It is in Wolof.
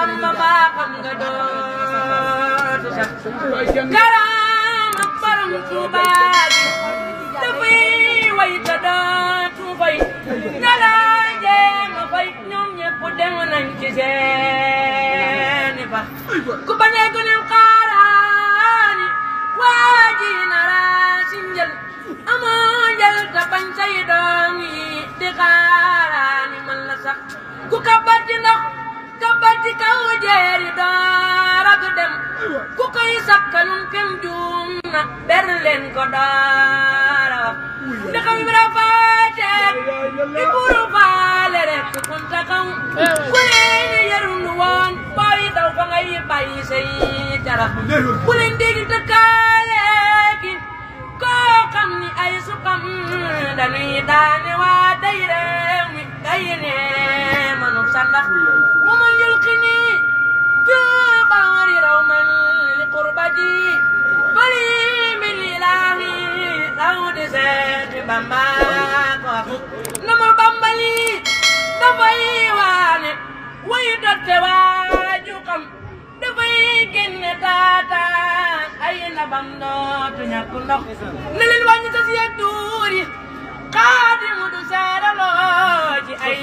Bamba baaxam nga dootu sax karam ak Borom Tuuba dafay way te dootu fay ña la jéem a fay ñoom ñëpp dem nañ ci seeni ba ku bañee gu nem xaaraani waa ji nara si njël amoo njël te bañ say doom yi di xaaraani man la sax ku kabat ci ndox kabat ci kaw jeeri door ak dem ku koy sakkalum kem juum na ber leen ko doora wax ndaxam bi rafaateek di buru faale rek kunta kaw ku leen yarul woon booy daw fa ngay bàyyi say carax ku leen dégg tëkkaaleeki koo xam ni ay suqam dañuy daane waa day réew mi day nee manu sandax mu ma njël xini juba wari raw man li qurbati bali min ilahi raw di seeti Bamba ko wax namul Bambali dafay waane way dotte waaju xam dafay génne taataan ay nabam dootu ñàkk ndox ne leen wàññi sa si yeeg duur yi Xaadimu du seedaloo ci ay